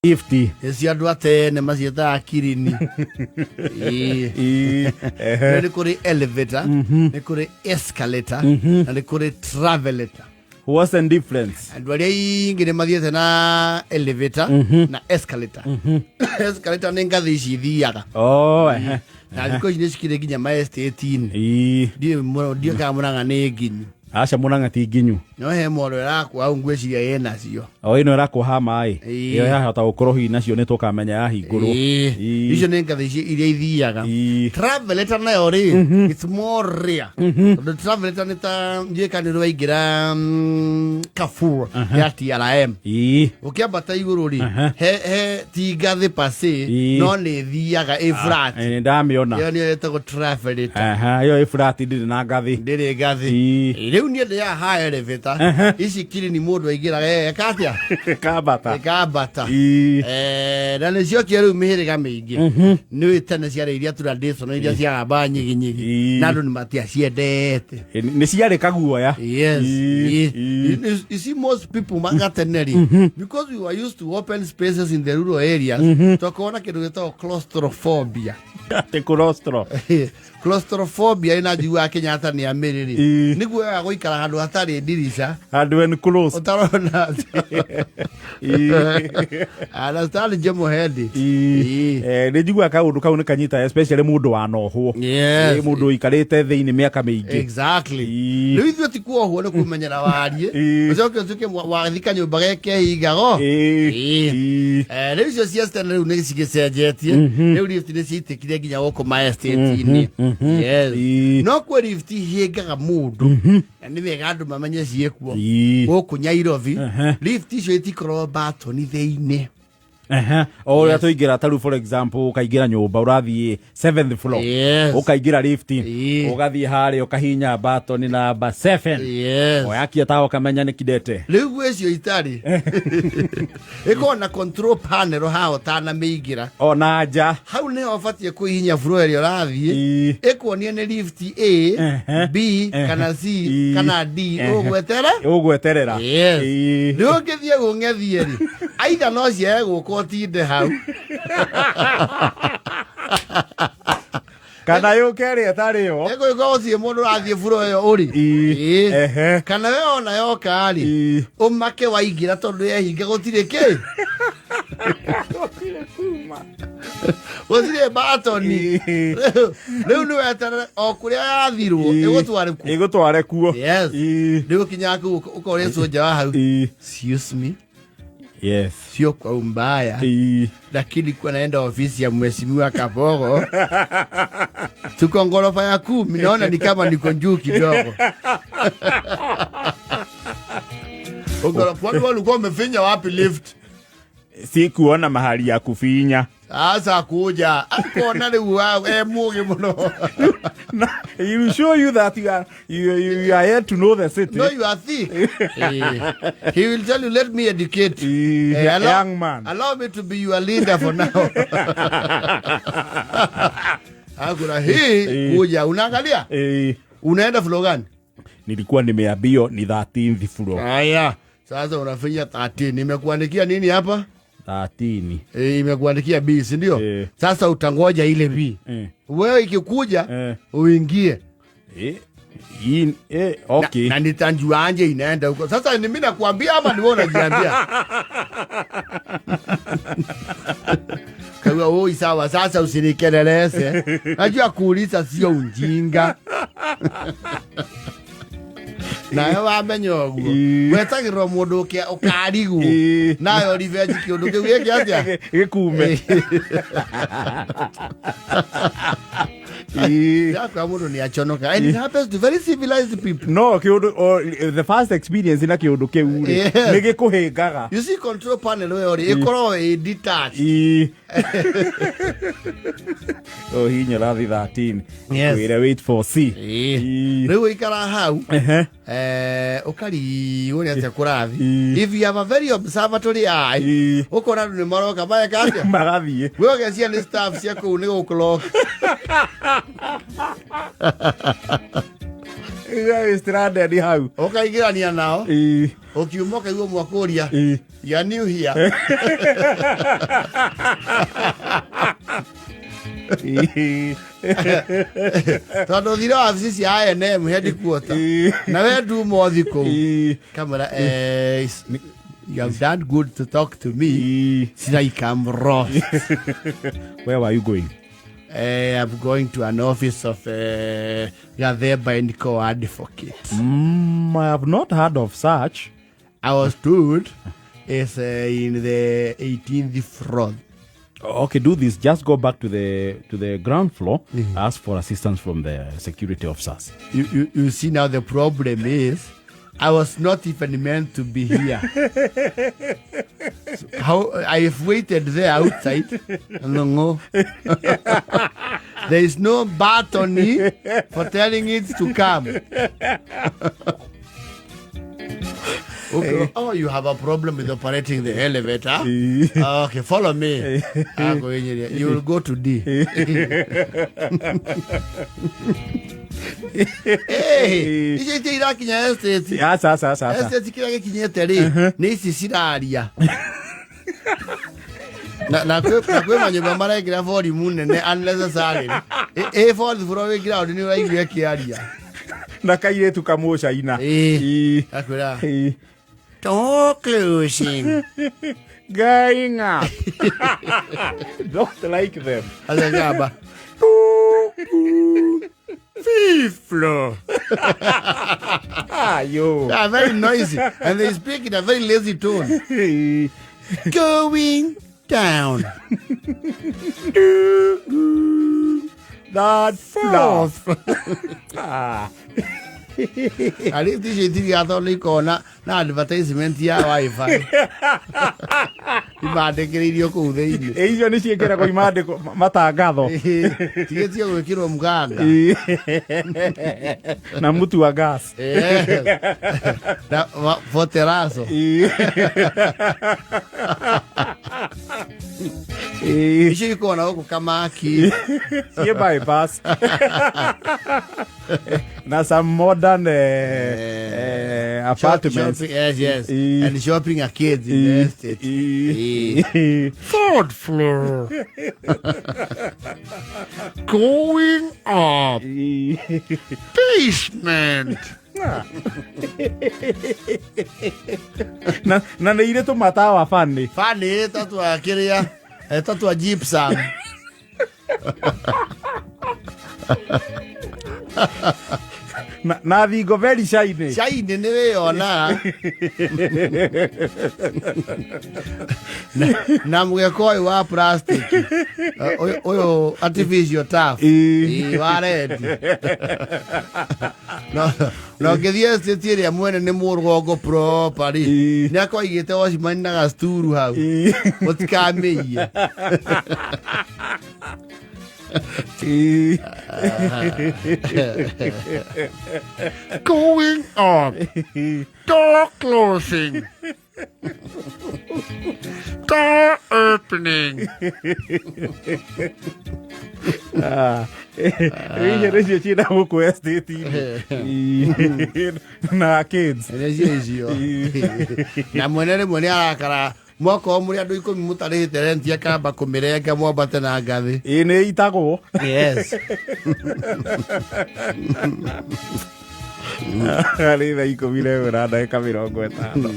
Gifti. Ĩcio andũ a tene maciĩtaga kirini. Ĩĩ. Ĩĩ, ehe. Nĩ kũrĩ elevator, nĩ kũrĩ escalator, na nĩ kũrĩ travelator. What's the difference? Andũ arĩa aingĩ nĩ mathiĩte na elevator na escalator. Escalator nĩ ngathĩ ici ithiaga. Oh, ehe. Na thikũ ici nĩ cikĩrĩ nginya ma estate-inĩ. Ĩĩ. Ndiũĩ kana Mũrang'a nĩ nginyu. Aca Mũrang'a ti nginyu. No he mwaro ĩrakwo hau ngwĩciria ĩnacio. O ĩno ĩrakwo maĩ. Ĩĩ. Ĩyo yahota gũkorwo hihi nacio nĩ tũkamenya yahingũrwo. Ĩĩ. Ĩĩ. Icio nĩ ngathĩ ici iria ithiaga. Ĩĩ. Travelator nayo rĩ, it's more rare. Tondũ travelator nĩ ta ndiũĩ kana nĩ waingĩra Carrefour ya TRM. Ĩĩ. Ũkĩambata igũrũ rĩ, Aha. he ti ngathĩ per se, Ĩĩ. no nĩ ĩthiaga ĩ flat. Nĩ ndamĩona. Ĩyo nĩyo ĩtagwo travelator. Aha, ĩyo ĩ flat ndĩrĩ na ngathĩ. Ndĩrĩ ngathĩ. Ĩĩ. Rĩu niĩ ndĩaha ha elevator. Ici kirini mũndũ aingĩraga eka atĩa? Kambata. Ĩkambata. Ĩĩ. Na nä ciokire rä u mä hä rä ga mä ingä nä wä tene ciarä iria traditional iria ciagamba nyiginyigi Ĩĩ. na andå nä matiaciendete. Nĩ ciarĩ kaguoya. Yes. Ĩĩ. Ĩĩ. Ĩĩ. You see, most people magatene rĩ, because we were used to open spaces in the rural areas, twakorwo na kĩndũ gĩtagwo claustrophobia. Atĩ cholesterol. Claustrophobia ĩna njiguaga Kenyatta nĩ amĩrĩ rĩ, Ĩĩ. nĩguo ya gũikara handũ hatarĩ ndirica Handũ enclosed. ũtarona. Ĩĩ. Understand Jomo Hendi. Ĩĩ. Ĩĩ. Nĩ njiguaga kaũndũ kau nĩ kanyita especially mũndũ wanohwo. Yes. Ĩĩ, mũndũ ũikarĩte thĩinĩ mĩaka mĩingĩ. Exactly. Ĩĩ. Rĩu ithuĩ ti kuohwo nĩ kũmenyera wariĩ. Ĩĩ. Ũcoke ũtuĩke wathika nyũmba gekehingago. Ĩĩ. Ĩĩ. Ĩĩ. Rĩu icio cia Stanley rĩu nĩ cigĩcenjetie. Rĩu lift nĩ ciitĩkire nginya gũkũ ma estate-inĩ. Yes. Ĩĩ. No kwĩ lift ihĩngaga mũndũ. Na nĩ wega andũ mamenye ciĩkuo. Ĩĩ. Gũkũ Nairobi, Ehe. lift icio itikoragwo batoni thĩinĩ. Ehe. O ũrĩa tũingĩra ta rĩu for example ũkaingĩra nyũmba ũrathiĩ seventh floor. Yes. Ũkaingĩra lift. Ĩĩ. Ũgathiĩ harĩa ũkahinya button namba 7. Yes. Oyakia tawa ũkamenya nĩ kidete. Rĩu gwĩcio itarĩ ĩkoragwo na control panel haha ũtanamĩingĩra. Ona nja. Hau nĩho ũbatiĩ kũhihinya floor ĩrĩa ũrathiĩ, Ĩĩ. ĩkuonie nĩ lift A, Ehe. B kana C Ĩĩ. kana D Ehe. ũgwetere. Ũgweterera. Yes. Ĩĩ. Rĩu ũngĩthiĩ gũng'ethie rĩ, aitha no ciage gũka ũtinde hau. Kana yũke ĩrĩa ĩtarĩ yo. Ĩgũgĩkorwo gũtirĩ mũndũ ũrathiĩ buro ĩyo ũrĩ. Ĩĩ. Ĩĩ. Ehe. Kana we ona yoka rĩ, Ĩĩ. ũmake waingĩra tondũ yehinga gũtirĩ kĩ. Gũtirĩ batoni. Ĩĩ. Rĩu nĩ weterere o kũrĩa yathirwo Ĩĩ. ĩgũtware kuo. Ĩgũtware kuo. Yes. Ĩĩ. Rĩu ũkinyaga kũu ũkoria soja wa hau. Ĩĩ. Excuse me. Yes. Sio kwa umbaya. Ĩĩ. Lakini kuwa naenda ofisi ya mheshimiwa Kabogo, tuko ngorofa ya 10, naona ni kama niko juu kidogo. Kwani walikuwa wamefinya wapi lift? Sikuona mahali ya kufinya. Sasa kuja akona rĩu e mũgĩ mũno. No, he will show you that you are yet to know the city. No, you are thick. He will tell you, let me educate you. Young man. Allow me to be your leader for now. Hakuna hii kuja unaangalia? Unaenda floor gani? Nilikuwa nimeambiwa ni 13th floor. Haya. Sasa unafinya 13. Nimekuandikia nini hapa? 13. Imekuandikia B, si ndio? Sasa utangoja ile B. Wewe ikikuja, uingie. Okay. Na nitanjua anje inaenda huko. Sasa ni mimi nakuambia ama ni wewe unajiambia? Kawa oi sawa, sasa usinikelelese. Najua kuuliza sio ujinga. Nawe wamenya ũguo. Wetagĩrĩrwo mũndũ ũkarigwo. Nayo revenge kĩũndũ kĩu gĩkĩ atĩa? Gĩkume. Yakwa mũndũ nĩ aconoka. And it happens to very civilized people. No, kĩũndũ, the first experience na kĩũndũ kĩu rĩ, nĩ gĩkũhĩngaga. You see control panel ĩyo rĩ, ĩkoragwo ĩ detached. Oh, hinya rathi 13. Yes. Kwĩre wait for C. Rĩu ũikara hau, Ehe. ũkarigwo nĩ atĩa kũrathiĩ. If you have a very observatory eye, ũkona andũ nĩ maroka mareka atĩa? Magathiĩ. We ũgecia nĩ staff cia kũu nĩ gũkũloka. Wĩ stranded hau. Ũkaingĩrania nao. Ĩĩ. Ũkiuma ũkaigua mwakũria. Ĩĩ. You are new here. Ĩĩ. Tondũ thire wabici cia INM headquarter. Ĩĩ. Na we nduma ũthi kũu. Ĩĩ. Kamera, you have done good to talk to me. Ĩĩ. It's like I'm lost. Where were you going? I'm going to an office of Gathemba and Co Advocate. I have not heard of such. I was told it's in the 18th floor. Okay, do this. Just go back to the ground floor. Ask for assistance from the security officers. You see now the problem is I was not even meant to be here. So how I have waited there outside. No. There is no button for telling it to come. Okay. Oh, you have a problem with operating the elevator. Okay, follow me. I'll go in here. You will go to D. Hey, icio itia irakinya estate. Aca, aca, aca, aca. Estate kĩrĩa gĩkinyĩte rĩ, nĩ ici ciraria. Na kwĩ manyũmba marekĩra volume nene unnecessarily. Ĩ fourth floor wĩ ground nĩ ũraigua ĩkĩaria. Na kairĩtu kamũcaina. Ĩĩ. Ĩĩ. Akwĩra, Ĩĩ. door closing. Going up. Don't like them. Agagamba, fifth floor. Ah, yo. They are very noisy and they speak in a very lazy tone. Ĩĩ. Going down. That floor. Fourth. Ah. Arä icio itirigatho nä ikona na advertisement ya wifi ibandä kä rä irio kå u thä inä Ĩ, icio nĩ ciĩkĩragwo imandĩko matangatho. tigä tio gwä kä rwo mganga Ĩĩ. Na mũtu wa gas. Yes. Na foteraco. Ĩĩ. Ĩĩ. Icio ikoragwo na gå kå kamaki. Ciĩ bypass. Na some modern apartments. Shopping, yes, yes. Ĩĩ. And shopping arcades in the estate. Ĩĩ. Ĩĩ. Third floor. Going up. Ĩĩ. Basement. Na nä irä tå matawa bani. Bani tatua kiria, tatua gypsum. Na thingo very shiny. Shiny nĩ wĩyonaga. Na mũgeka ũyũ wa plastic. Ũyũ artificial turf. Ĩĩ. Ĩĩ, wa red. No ngĩthiĩ estate ĩrĩa mwene nĩ mũrũgongo proper rĩ. Ĩĩ. Nĩ akorwo aigĩte watchman na gasturu hau. Ĩĩ. Mũtikamĩiye. Ĩĩ. Going up. Door closing. Door opening. Ah. Icio nĩcio ciĩna gũkũ estate-inĩ. Ĩĩ. Na kids. Nĩcio icio. Na mwene rĩmwe nĩ arakara mwakorwo mũrĩ andũ 10 mũtarĩhĩte renti akamba kũmĩrenga mwambate na ngathĩ. Ĩĩ nĩ itagwo. Yes. Arĩ thaa 11 na ndagĩka 50.